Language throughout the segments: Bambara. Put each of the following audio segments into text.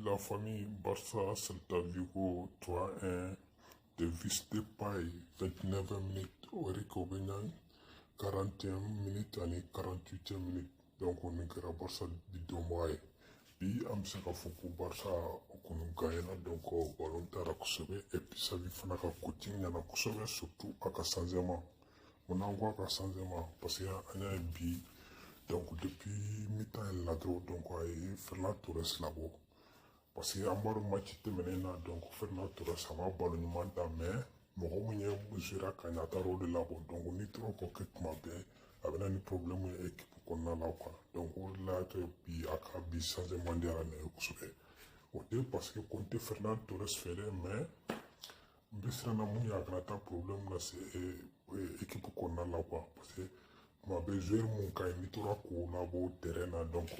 La famille, Barça Celta Vigo 3-1. Memphis Depay 29 minutes, Eric Aubameyang 41 minutes ani 48 minutes. Donc nin kɛra Barça bi donbaga ye. Bi an bɛ se k'a fɔ ko Barça o kɔni gagnera. Donc ballon taara kosɛbɛ et puis Xavi fana ka coaching ɲɛna kosɛbɛ, surtout a ka changement. Mun n'an ko a ka changement? Parce que an y'a ye bi, donc depuis mi-temps yɛlɛla dɔrɔn, donc a ye Ferran Torres labɔ, parce que an b'a dɔn match tɛmɛnen na, donc Ferran Torres a ma ballon ɲuman ta, mais mɔgɔ mun ye jouera ka ɲɛ, a taara o de labɔ. Donc n'i tora k'o kɛ tuma bɛɛ, a bɛ na ni problème ye équipe kɔnɔna la quoi. Donc o de la to bi a ka bi changement diyara ne ye kosɛbɛ. O tɛ parce que ko n tɛ Ferran Torres fɛ dɛ, mais n bɛ siran na mun ye, a kana taa problème lase équipe kɔnɔna la quoi, parce que tuma bɛɛ joueur mun ka ɲi, n'i tora k'o labɔ terrain na, donc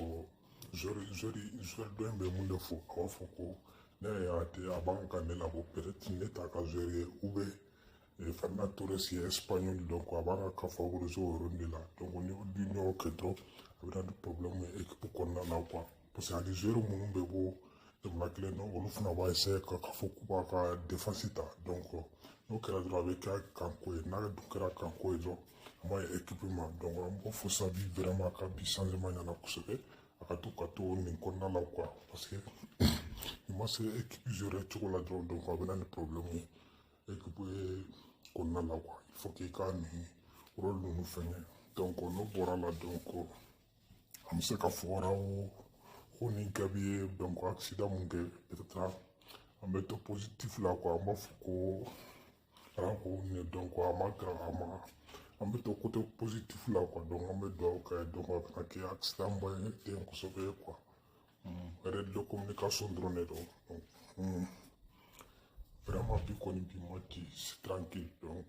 joueur dɔ in bɛ mun de fɔ? A b'a fɔ ko ne yɛrɛ a tɛ a b'an ka ne labɔ, peut-être ne t'a ka joueur ye, ou bien Ferran Torres ye espagnol, donc a b'an ka favoriser o yɔrɔnin de la. Donc ni y'o kɛ dɔrɔn, a bɛ na ni problème ye équipe kɔnɔna la quoi, parce que ani joueur minnu bɛ bɔ jamana kelen na, olu fana b'a essayer ka fɔ k'u b'a ka défense ta. Donc n'o kɛra dɔrɔn, a bɛ kɛ kanko ye. N'a dun kɛra kanko ye dɔrɔn, a ma ɲi équipe ma. Donc an b'o fɔ Xavi vraiment ka bi changement ɲɛna kosɛbɛ, a ka to ka to nin kɔnɔna la quoi, parce que ni ma se équipe gérer cogo la dɔrɔn, donc a bɛ na ni problème ye équipe kɔnɔna la quoi. Il faut k'i ka nin rôle ninnu fɛngɛ. Donc n'o bɔra la, donc an bɛ se ka fɔ Araujo ni Gavi ye donc accident mun kɛ, peut-être an bɛ to positif la quoi. An b'a fɔ ko Araujo ni, donc a ma grave, a ma, an bɛ to côté positif la quoi. Donc an bɛ dugawu kɛ, donc a kana kɛ accident ba ye ten kosɛbɛ quoi. Erreur de communication dɔrɔn de don. Donc vraiment bi kɔni, bi match, c'est tranquille. Donc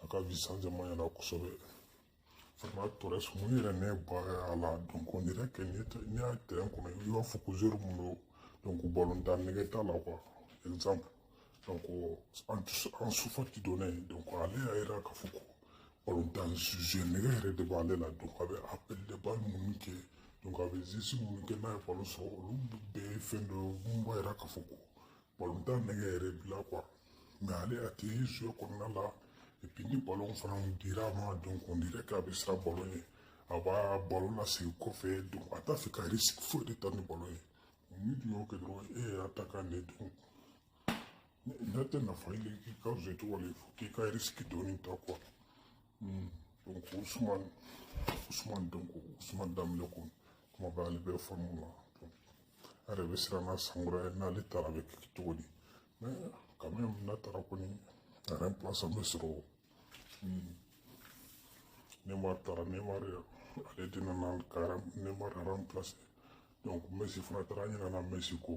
a ka bi changement ɲɛna kosɛbɛ. Ferran Torres mun yɛrɛ ne ba a la, donc on dirait que n'i y'a terrain kɔnɔ, i b'a fɔ ko joueur mun don, donc ballon tan nɛgɛ t'a la quoi. Exemple, donc Ansu Fati donnen, donc ale y'a yira k'a fɔ ko ballon tan joueur nɛgɛ yɛrɛ de b'ale la. Donc a bɛ appel de balle minnu kɛ, donc a bɛ geste minnu kɛ n'a ye ballon sɔrɔ, olu bɛɛ ye fɛn dɔ ye mun b'a yira k'a fɔ ko ballon tan nɛgɛ yɛrɛ b'i la quoi. Mais ale a tɛ joueur kɔnɔna la. Et puis ni ballon fana dira a ma, donc on dirait k'a bɛ siran ballon ye, a b'a ballon lasegin kɔfɛ, donc a t'a fɛ ka risque foyi de ta ni ballon ye. Ni dun y'o kɛ dɔrɔn, e yɛrɛ attaquant de, donc n'a tɛ nafa i ka jouer cogo la, il faut k'i ka risque dɔɔni ta quoi. Donc Ousmane, donc Ousmane Dembélé kɔni, kuma bɛɛ ale bɛ forme la. Donc a yɛrɛ bɛ siran n'a san wɛrɛ n'ale taara, a bɛ kɛ cogo di? Mais quand même n'a taara kɔni, a remplaçant bɛ sɔrɔ. Neymar taara, Neymar ale de nana ka Neymar remplacer. Donc Messi fana taara, an ɲinɛna Messi kɔ.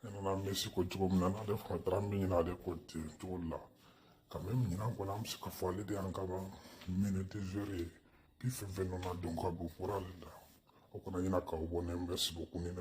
An ɲinɛna Messi kɔ cogo min na, n'ale fana taara, an bɛ ɲinɛ ale kɔ ten cogo de la. Quand même ɲinan kɔni, an bɛ se ka fɔ ale de y'an ka meilleur joueur ye bi. Fɛn fɛn nana, donc a bɛ bɔra ale la. Aw kana ɲinɛ k'aw abonner. Merci beaucoup. Ni ne